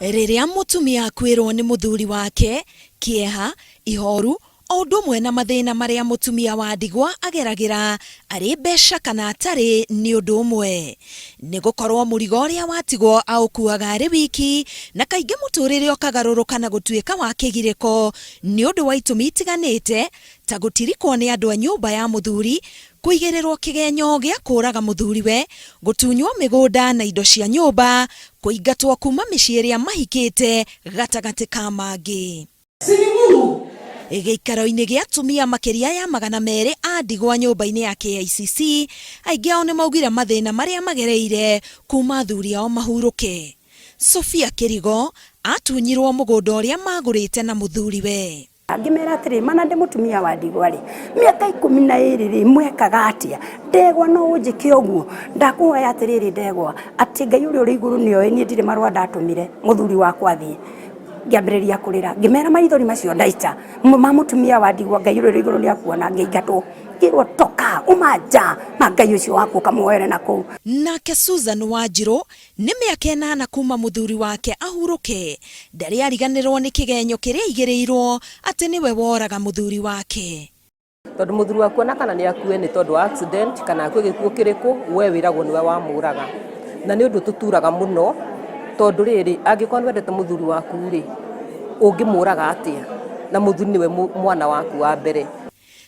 Rĩrĩa mũtumia akuĩrwo nĩ mũthuri wake, kĩeha, ihoru, o ũndũ ũmwe na mathĩna marĩa mũtumia wa ndigwa ageragĩra arĩ mbeca kana atarĩ nĩ ũndũ ũmwe. Nĩ gũkorwo mũrigo ũrĩa watigwo aũkuaga arĩ wiki na kaingĩ mũtũrĩre ũkagarũrũka na gũtuĩka wa kĩgirĩko nĩ ũndũ wa itũmi itiganĩte ta gũtirikwo nĩ andũ a nyũmba ya mũthuri, kũigĩrĩrwo kĩgenyo gĩa kũũraga mũthuriwe, gũtunywo mĩgũnda na indo cia nyũmba, kũingatwo kuma mĩciĩ ĩrĩa mahikĩte gatagatĩ ka mangĩ. Gĩikaro-inĩ gĩa atumia makĩria ya 200 a ndigwa nyũmba-inĩ ya KICC, aingĩ ao nĩmaugire mathĩna marĩa magereire kuma athuri ao mahurũke. Sophia Kĩrigo atunyirwo mũgũnda ũrĩa magũrĩte na mũthuriwe. Ngĩmera atĩrĩ, mana ndĩ mũtumia wa ndigwa-rĩ, mĩaka 12-rĩ, mwekaga atĩa? Ndegwa no ũnjĩke ũguo? Ndakũhoya atĩrĩrĩ ndegwa, atĩ Ngai ũrĩa ũrĩ igũrũ nĩoĩ niĩ ndirĩ marũa ndatũmire mũthuri wakwa athiĩ. Ngĩambĩrĩria kũrĩra, ngĩmera maithori macio ndaita ma mũtumia wa ndigwa, Ngai ũrĩa ũrĩ igũrũ nĩakuona. Ngĩingatwo, ngĩrwo toka, uma nja, ma Ngai ũcio waku ũkamũhoere na kũu. Nake Susan Wanjirũ Nĩ mĩaka ĩnana kuuma mũthuri wake ahurũke, ndarĩ ariganĩrwo nĩ kĩgenyo kĩrĩa aigĩrĩirwo atĩ nĩwe woraga mũthuri wake. Tondũ mũthuri waku ona kana nĩ akue nĩ tondũ wa accident kana akue gĩkuũ kĩrĩkũ, we wĩragwo nĩwe wamũraga. Na nĩ ũndũ ũtũturaga mũno tondũ rĩrĩ, angĩkorwo nĩ wendete mũthuri waku rĩ, ũngĩmũraga atĩa? Na mũthuri nĩwe mwana waku wa mbere.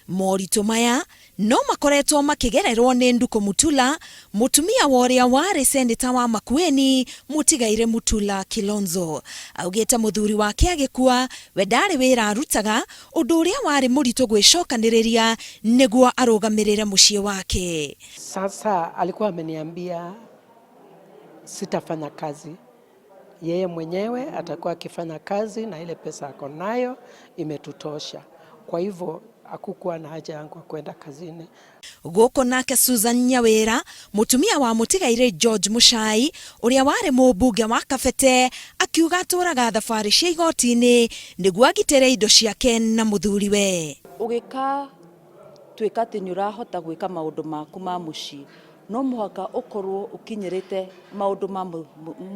Moritũ maya no makoretwo makĩgererwo nĩ Nduku Mutula, mũtumia wa ũrĩa warĩ seneta wa Makueni, mũtigairĩ Mutula Kilonzo. Augĩte mũthuri wake agĩkua, we ndarĩ wĩra arutaga, ũndũ ũrĩa warĩ mũritũ gwĩcokanĩrĩria nĩguo arũgamĩrĩre mũciĩ wake. Sasa alikuwa ameniambia sitafanya kazi, yeye mwenyewe atakuwa akifanya kazi na ile pesa ako nayo imetutosha. Kwa hivyo hakukuwa na haja yangu ya kwenda kazini. Gũkũ nake Susan Nyawĩra, mũtumia wa mũtigairĩ George Muchai, ũrĩa warĩ mũmbunge wa Kabete, akiuga atũraga thabarĩ cia igoti-inĩ nĩguo agitĩre indo ciake na mũthuriwe. Ũgĩka tuĩka atĩ nĩ ũrahota gwĩka maũndũ maku ma mũciĩ, no mũhaka ũkorwo ũkinyĩrĩte maũndũ ma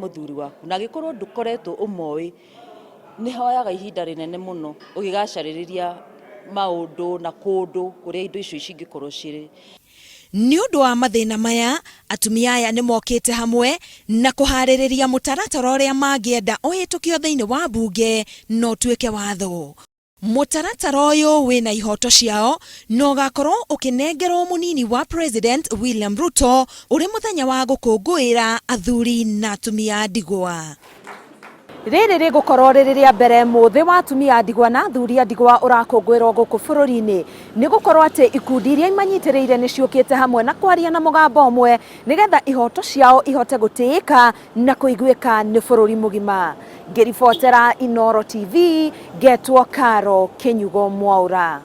mũthuri waku, na angĩkorwo ndũkoretwo ũmoĩ, nĩ hoyaga ihinda rĩnene mũno ũgĩgacarĩrĩria maũndũ na kũndũ kũrĩa indo icio cingĩkorwo cirĩ. Nĩ ũndũ wa mathĩna maya, atumia aya nĩ mokĩte hamwe na kũharĩrĩria mũtaratara ũrĩa mangĩenda ũhĩtũkio thĩinĩ wa mbunge na ũtuĩke watho. Mũtaratara ũyũ wĩna ihoto ciao na ũgakorwo ũkĩnengerwo mũnini wa President William Ruto ũrĩ mũthenya wa gũkũngũĩra athuri na atumia a ndigwa. Rĩrĩ rĩgũkorwo rĩrĩ rĩa mbere mũthĩ wa atumia a ndigwa na athuri a ndigwa ũrakũngũĩrwo gũkũ bũrũri-inĩ, nĩ gũkorwo atĩ ikundi iria imanyitĩrĩire nĩ ciũkĩte hamwe na kwaria na mũgambo ũmwe nĩgetha ihoto ciao ihote gũtĩĩka na kũiguĩka nĩ bũrũri mũgima. Ngĩribotera Inooro TV, ngetwo Caro Kĩnyugo Mwaũra.